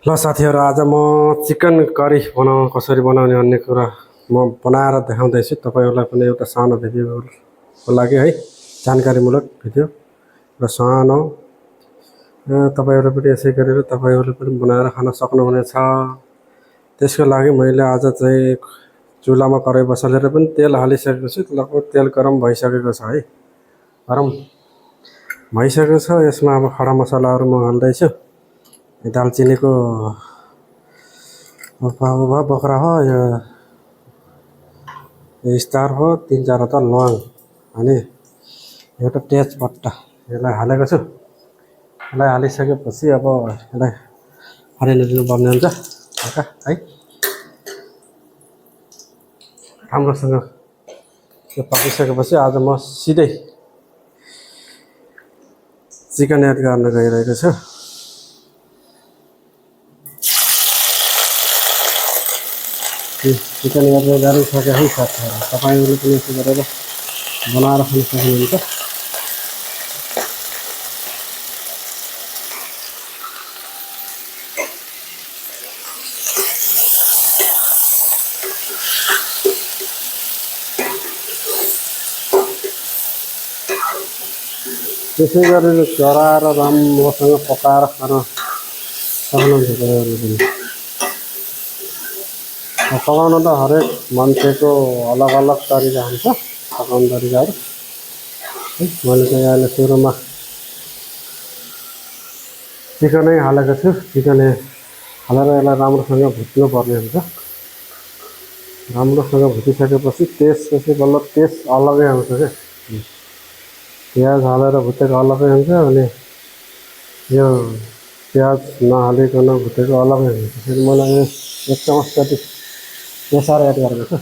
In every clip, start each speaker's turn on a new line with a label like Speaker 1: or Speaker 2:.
Speaker 1: ल साथीहरु आज म चिकन करी कसरी बनाउने भन्ने कुरा म बनाएर देखाउँदैछु तपाईहरुलाई पनि एउटा सानो भिडियोको लागि है जानकारीमूलक भिडियो र सानो तपाईहरु पनि यसै गरेर तपाईहरुले पनि बनाएर खान सक्नुहुनेछ। त्यसको लागि मैले आज चाहिँ चुलामा कराई बसालेर पनि तेल हालिसकेको छु। लगभग तेल गरम भइसकेको छ है। गरम भइसकेको छ। यसमा अब खडा मसलाहरु म हाल्दैछु। दालचिनी को बकरा हो यो स्टार हो 3-4 वटा ल्वाङ अनि एउटा तेजपत्ता यसलाई हालेको छु। यसलाई हालिसकेपछि अब यसलाई हालिदिनु पर्ने हुन्छ हल्का है। राम्रोसँग यो पकिसकेपछि आज म सिधै चिकन एड गर्न गइरहेको छु। चिकन एड गरिसके है साथीहरु तपाईहरुले पनि यसो गरेर बनाएर खान सक्नुहुन्छ। त्यसै गरेर चराएर राम्रोसँग पकाएर खान सक्नुहुन्छ तपाईहरुले पनि। पकाउन त हरेक मान्छेको अलग अलग तरिका हुन्छ पकाउने तरिकाहरु। मैले चाहिँ अहिले सुरुमा चिकनै हालेको छु। चिकन हालेर यसलाई राम्रोसँग भुट्नु पर्ने हुन्छ। राम्रोसँग भुटिसकेपछि त्यसपछि बल्ल टेस्ट अलगै आउँछ के। प्याज हालेर भुटेको अलगै हुन्छ अनि यो प्याज नहालिकन भुटेको अलगै हुन्छ। त्यसैले मलाई 1 चमच जति बेसार एड गरेको छु।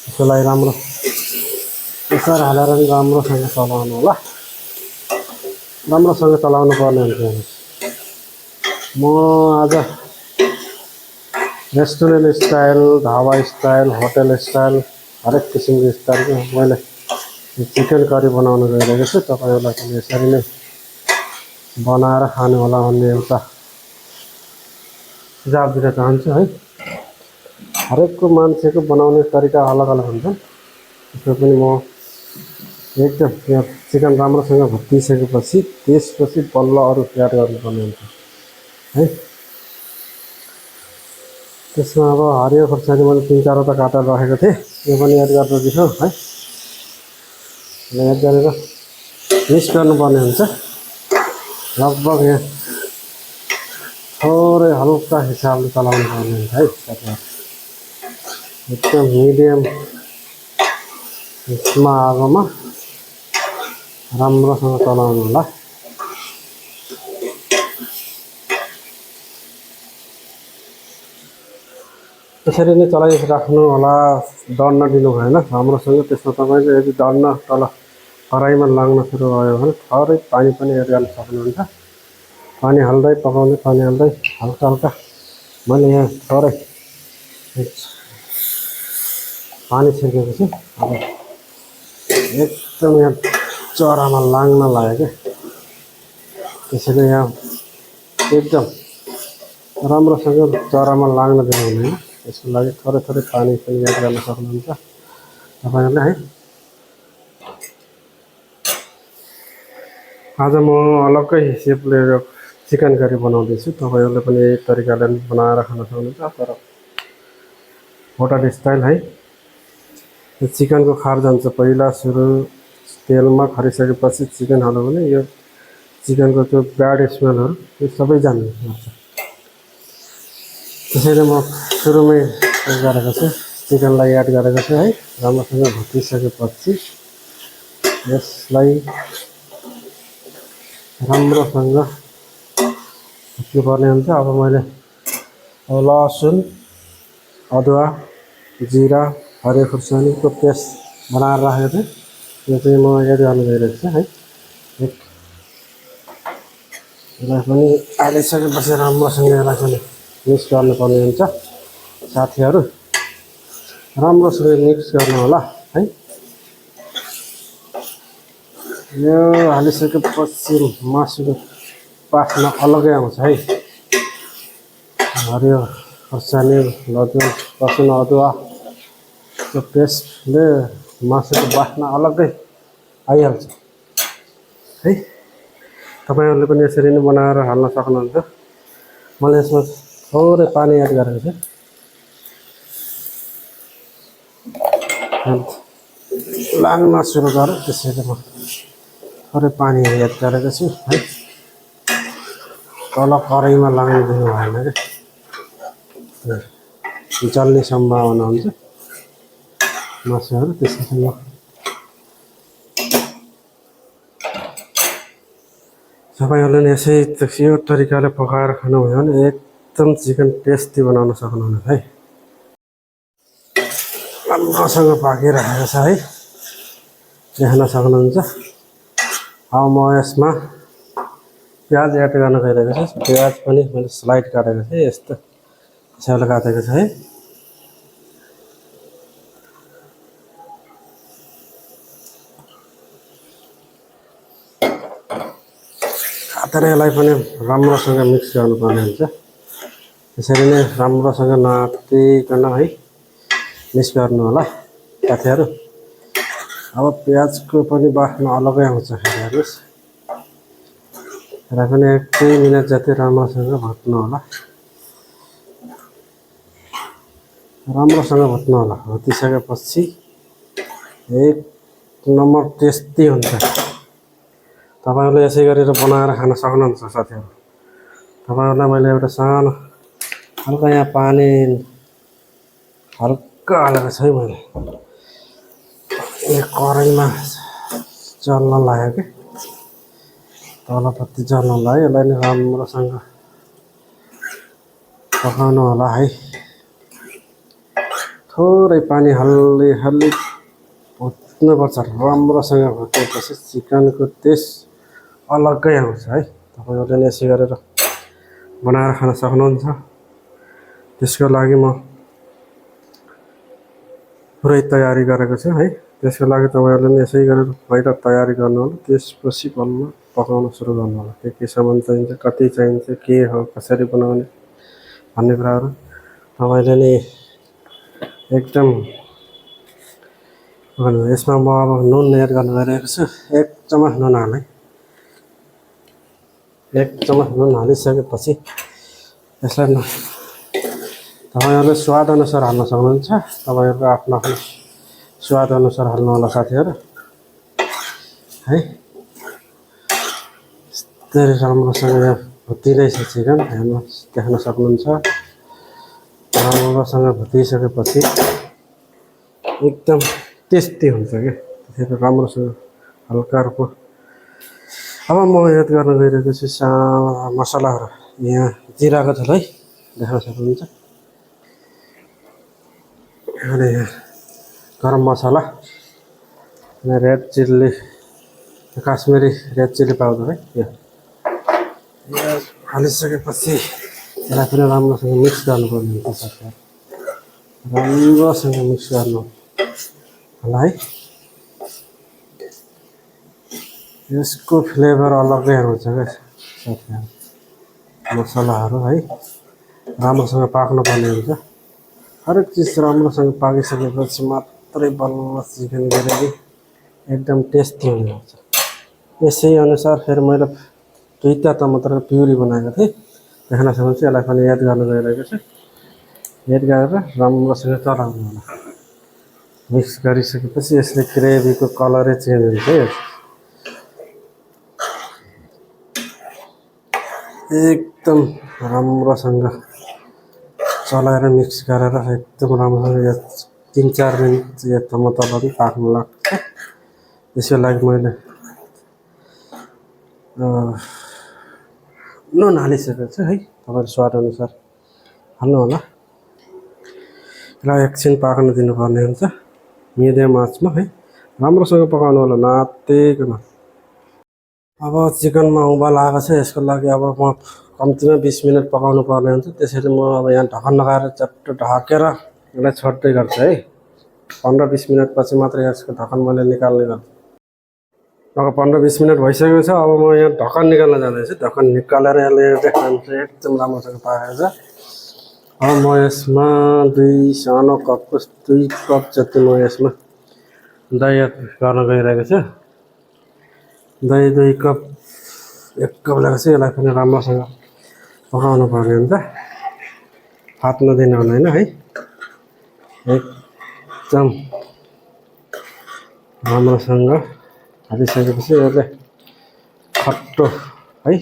Speaker 1: यसलाई राम्रो बेसार हालेर नि राम्रोसँग चलाउनु होला। राम्रोसँग चलाउनु पर्ने हुन्छ। म आज restaurant style, dhaba style, hotel style हरेक किसिमको स्टाइलको मैले चिकन करी बनाउन गइरहेको छु। तपाईहरुलाई पनि यसरी नै बनाएर खानु होला भन्ने एउटा सुझाव दिन चाहन्छु है। हरेकको मान्छेको बनाउने तरिका अलग अलग हुन्छ। त्यसो पनि म एकदम यहाँ चिकन राम्रोसँग भुटिसकेपछि त्यसपछि बल्ल अरु एड गर्नुपर्ने हुन्छ है। त्यसमा अब हरियो खोर्सानी मैले 3-4 वटा काटेर राखेको थिएँ। यो पनि एड गर्दैछु है। एड गरेर मिक्स गर्नुपर्ने हुन्छ। लगभग यहाँ थोरै हल्का हिसाबले चलाउनु पर्ने हुन्छ है साथीहरु। एकदम मिडियम यसमा आगोमा राम्रोसँग चलाउनु होला। त्यसरी नै चलाइराख्नु होला। डढ्न दिनु भएन राम्रोसँग। त्यसमा तपाईले यदि डढ्न तल कराईमा लाग्न सुरु भयो भने थोरै पानी पनि एड गर्न सक्नुहुन्छ। पानी हाल्दै पकाउँदै पानी हाल्दै हल्का हल्का मैले यहाँ थोरै पानी छिर्केको छु। अब एकदम यहाँ चरामा लाग्न लाग्यो के। त्यसैले यहाँ एकदम राम्रोसँग चरामा लाग्न दिनु हुँदैन। त्यसको लागि थोरै थोरै पानी पनि एड गर्न सक्नुहुन्छ तपाईहरुले है। आज म अलग्गै हिसाबले चिकन करी बनाउँदैछु। तपाईहरुले पनि यही तरिकाले बनाएर खान सक्नुहुन्छ तर होटल स्टाइल है। चिकनको खार जान्छ पहिला सुरु तेलमा खरिसकेपछि चिकन हाल्यो भने यो चिकनको त्यो ब्याड स्मेलहरु यो सबै जान्छ। त्यसैले म सुरुमै गरेको छु चिकनलाई एड गरेको छु है। राम्रोसँग भुटिसकेपछि यसलाई राम्रोसँग भुट्नुपर्ने हुन्छ। अब मैले लसुन, अदुवा, जिरा, हरियो खुर्सानीको पेस्ट बनाएर राखेको थिएँ। यो चाहिँ म एड गर्न गइरहेको छु है। यसलाई पनि हालिसकेपछि राम्रोसँग यसलाई पनि मिक्स गर्नुपर्ने हुन्छ साथीहरु। राम्रोसँग मिक्स गर्नु होला है। यो हालिसकेपछि मासुको वासना अलगै आउँछ है। हरियो खोर्सानी लसुन लसुन अदुवा त्यो पेस्टले मासुको बास्ना अलग्गै आइहाल्छ है। तपाईँहरूले पनि यसरी नै बनाएर हाल्न सक्नुहुन्छ। मैले यसमा थोरै पानी एड गरेको छु, लाग्न सुरु गरेँ, त्यसैले म थोरै पानी एड गरेको छु है। तल कराईमा लाग्न दिनु भएन कि जल्ने सम्भावना हुन्छ मासुहरू, त्यसैले म तपाईँहरूले नि यसै यो तरिकाले पकाएर खानुभयो भने एकदम चिकन टेस्टी बनाउन सक्नुहुनेछ है। राम्रोसँग पाकिरहेको छ है, देख्न सक्नुहुन्छ। अब म यसमा प्याज एड गर्न गइरहेको छु। प्याज पनि मैले स्लाइड काटेको थिएँ, यस्तो स्यालो काटेको छ है। काटेर यसलाई पनि राम्रोसँग मिक्स गर्नुपर्ने हुन्छ। त्यसरी नै राम्रोसँग नआत्तिकन है मिक्स गर्नु होला साथीहरू। अब प्याजको पनि बास्ना अलग्गै आउँछ, हेर्नुहोस्। र पनि 1-2 मिनट जति राम्रोसँग भुट्नु होला, राम्रोसँग भुट्नु होला। भुटिसकेपछि एक नम्बर टेस्टी हुन्छ। तपाईँहरूले यसै गरेर बनाएर खान सक्नुहुन्छ साथीहरू। तपाईँहरूलाई मैले एउटा सानो हल्का यहाँ पानी हल्का हालेको छ है मैले। कराईमा जल्न लाग्यो कि तलपट्टि जल्न लाग्यो, यसलाई नै राम्रोसँग पकाउनु होला है। थोरै पानी हल्ली हल्ली भुट्नुपर्छ, राम्रोसँग भुटेपछि चिकनको टेस्ट अलग्गै आउँछ है। तपाईँहरूले नि यसै गरेर बनाएर खान सक्नुहुन्छ। त्यसको लागि म पुरै तयारी गरेको छु है। त्यसको लागि तपाईँहरूले नि यसै गरेर पहिला तयारी गर्नु होला, त्यसपछि बल्ल पकाउन सुरु गर्नु होला। के सामान चाहिन्छ, कति चाहिन्छ, के हो, कसरी बनाउने भन्ने कुराहरू तपाईँले नि एकदम यसमा म अब नुन एड गर्न गइरहेको छु। 1 चम्मच नुन हालेँ। 1 चम्मच नुन हालिसकेपछि यसलाई तपाईँहरूले स्वाद अनुसार हाल्न सक्नुहुन्छ। तपाईँहरूको आफ्नो आफ्नो स्वाद अनुसार हाल्नु होला साथीहरू है। यस्तै राम्रोसँग यहाँ भुटिँदैछ चिकन, हेर्नुहोस्, देख्न सक्नुहुन्छ। राम्रोसँग भुटिसकेपछि एकदम टेस्टी हुन्छ कि, त्यसैले राम्रोसँग हल्का रूपमा। अब म एड गर्न गइरहेको छु मसलाहरू। यहाँ जिराको झोल है, देख्न सक्नुहुन्छ। अनि यहाँ garam masala, red chilli, Kashmiri red chilli powder है। यो हालिसकेपछि यसलाई पनि राम्रोसँग मिक्स गर्नुपर्ने हुन्छ साथीहरू। राम्रोसँग मिक्स गर्नु होला है। यसको फ्लेभर अलग्गै आउँछ क्या साथीहरू। मसलाहरू है राम्रोसँग पाक्नुपर्ने हुन्छ। हरेक चिज राम्रोसँग पाकिसकेपछि मात्रै बल्ल चिकन ग्रेभी एकदम टेस्टी हुने हुन्छ। यसै अनुसार फेरि मैले 2टा टमाटरको प्युरी बनाएको थिएँ, देख्न सक्नुहुन्छ। यसलाई पनि एड गर्न गइरहेको छु। एड गरेर राम्रोसँग चलाउनु होला। मिक्स गरिसकेपछि यसले ग्रेभीको कलरै चेन्ज हुन्छ है। एकदम राम्रोसँग चलाएर मिक्स गरेर एकदम राम्रोसँग 3-4 मिनट यो टमाटरहरू पाक्नु लाग्छ। त्यसको लागि मैले नुन हालिसकेको छु है। तपाईँको स्वाद अनुसार हाल्नु होला। यसलाई एकछिन पाक्न दिनुपर्ने हुन्छ मिडियम आँचमा है। राम्रोसँग पकाउनु होला, नआत्तिकन। अब चिकनमा उबाल आएको छ, यसको लागि अब म कम्तीमा 20 मिनट पकाउनु पर्ने हुन्छ। त्यसैले म अब यहाँ ढक्कन लगाएर चट्ट ढकेर यसलाई छोड्दै गर्छु है। 15-20 मिनटपछि मात्रै यसको ढक्कन मैले निकाल्ने गर्छु। अब 15-20 मिनट भइसकेको छ। अब म यहाँ ढक्कन निकाल्न जाँदैछु। ढक्कन निकालेर यसले देख्नुहुन्छ एकदम राम्रोसँग पाकेको छ। अब म यसमा दुई सानो कपको 2 कप जति म यसमा दही एड गर्न गइरहेको छु। दही 2 कप 1 कप लगाएको छु। यसलाई पनि राम्रोसँग पकाउनु पर्ने हुन्छ, फाट्न दिनु हुँदैन है। एकदम राम्रोसँग हालिसकेपछि यसले खट्टो है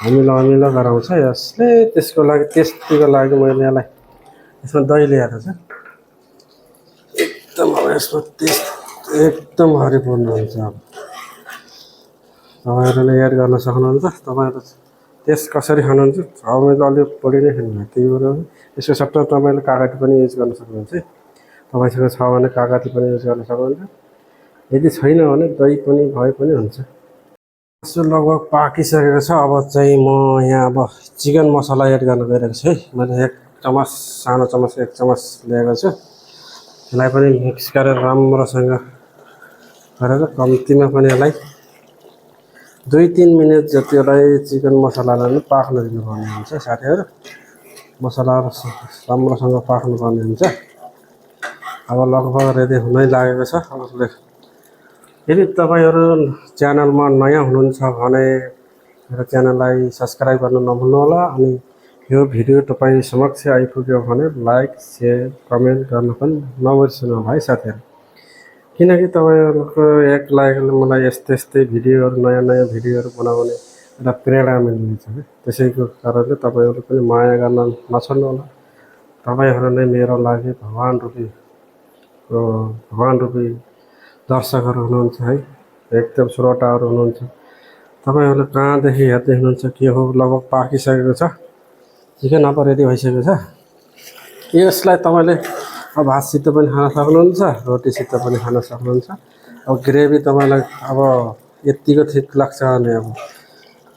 Speaker 1: अमिलो गराउँछ यसले। त्यसको लागि टेस्टीको लागि मैले यसलाई यसमा दही ल्याएको छु। एकदम अब यसमा टेस्ट एकदम भरिपूर्ण हुन्छ। अब तपाईँहरूले एड गर्न सक्नुहुन्छ। तपाईँहरू टेस्ट कसरी खानुहुन्छ, मैले अलिक बढी नै खानु त्यही भएर यसको सट्टा तपाईँले कागती पनि युज गर्न सक्नुहुन्छ। तपाईँसँग छ भने कागती पनि युज गर्न सक्नुहुन्छ, यदि छैन भने दही पनि भए पनि हुन्छ। यसो लगभग पाकिसकेको छ। अब चाहिँ म यहाँ अब चिकन मसला एड गर्न गइरहेको छु है। मैले 1 चमच सानो चमच 1 चमच ल्याएको छु। यसलाई पनि मिक्स गरेर राम्रोसँग गरेर कम्तीमा पनि यसलाई 2-3 मिनट जति यसलाई चिकन मसलालाई पाक्न दिनुपर्ने हुन्छ साथीहरू। मसला राम्रोसँग पाक्नुपर्ने हुन्छ। अब लगभग रेडी हुनै लागेको छ। अब यदि तपाईँहरू च्यानलमा नयाँ हुनुहुन्छ भने मेरो च्यानललाई सब्सक्राइब गर्न नभुल्नुहोला। अनि यो भिडियो तपाईँ समक्ष आइपुग्यो भने लाइक सेयर कमेन्ट गर्न पनि नबिर्सनु है साथीहरू। किनकि तपाईँहरूको एक लाइकले मलाई यस्तै भिडियोहरू नयाँ भिडियोहरू बनाउने एउटा प्रेरणा मिल्नेछ है। त्यसैको कारणले तपाईँहरू पनि माया गर्न नछोड्नुहोला। तपाईँहरू नै मेरो लागि भगवान रूपी दर्शकहरू हुनुहुन्छ है, एकदम श्रोताहरू हुनुहुन्छ। तपाईँहरूले कहाँदेखि हेर्दै हुनुहुन्छ के हो। लगभग पाकिसकेको छ चिकन, अब रेडी भइसकेको छ। यसलाई तपाईँले अब भातसित पनि खान सक्नुहुन्छ, रोटीसित पनि खान सक्नुहुन्छ। अब ग्रेभी तपाईँलाई अब यतिको ठिक लाग्छ भने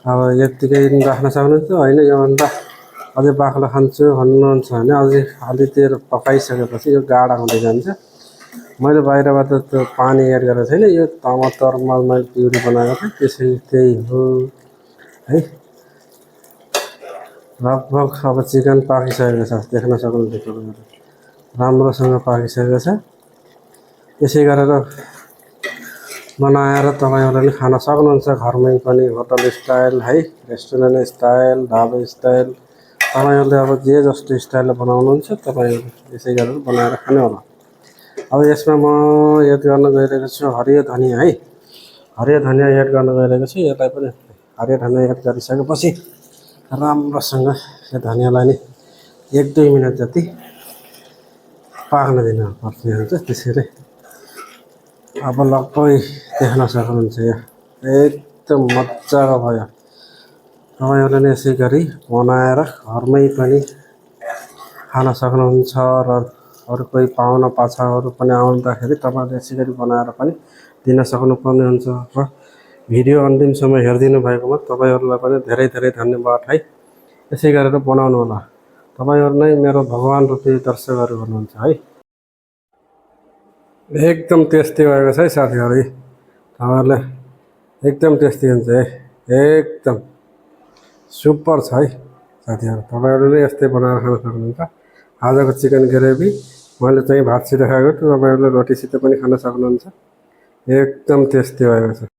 Speaker 1: अब यतिकै राख्न सक्नुहुन्छ होइन। योभन्दा अझै बाक्लो खान्छु भन्नुहुन्छ भने अझै अलिकति पकाइसकेपछि यो गाढा हुँदै जान्छ। मैले बाहिरबाट त्यो पानी एड गरेको छैन। यो टमाटरमा मैले प्युरी बनाएको थिएँ, त्यही हो है। लगभग अब चिकन पाकिसकेको छ, देख्न सक्नुहुन्छ तपाईँहरू राम्रोसँग पाकिसकेको छ। त्यसै गरेर बनाएर तपाईँहरूले खान सक्नुहुन्छ घरमै पनि, होटल स्टाइल है, रेस्टुरेन्ट स्टाइल, ढाबा स्टाइल। तपाईँहरूले अब जे जस्तो स्टाइलले बनाउनुहुन्छ तपाईँहरू त्यसै गरेर बनाएर खानु होला। अब यसमा म एड गर्न गइरहेको छु हरियो धनिया है। हरियो धनिया एड गर्न गइरहेको छु। यसलाई पनि हरियो धनिया एड गरिसकेपछि राम्रोसँग यो धनियालाई नि 1-2 मिनट जति पाक्न दिनु पर्ने हुन्छ। त्यसैले अब लगभग देख्न सक्नुहुन्छ यो एकदम मजाको भयो। तपाईँहरूले नि यसै गरी बनाएर घरमै पनि खान सक्नुहुन्छ र अरू कोही पाहुना पाछाहरू पनि आउँदाखेरि तपाईँहरूले यसै गरी बनाएर पनि दिन सक्नुपर्ने हुन्छ। र भिडियो अन्तिमसम्म हेरिदिनु भएकोमा तपाईँहरूलाई पनि धेरै धन्यवाद है। यसै गरेर बनाउनु होला। तपाईँहरू नै मेरो भगवान रूपी दर्शकहरू हुनुहुन्छ है। एकदम टेस्टी भएको छ है साथीहरू। तपाईँहरूले एकदम टेस्टी हुन्छ है, एकदम सुपर छ है साथीहरू। तपाईँहरूले यस्तै बनाएर खान सक्नुहुन्छ। आजको चिकन ग्रेभी मैले चाहिँ भातसित खाएको, तपाईँहरूले रोटीसित पनि खान सक्नुहुन्छ। एकदम टेस्टी भएको छ।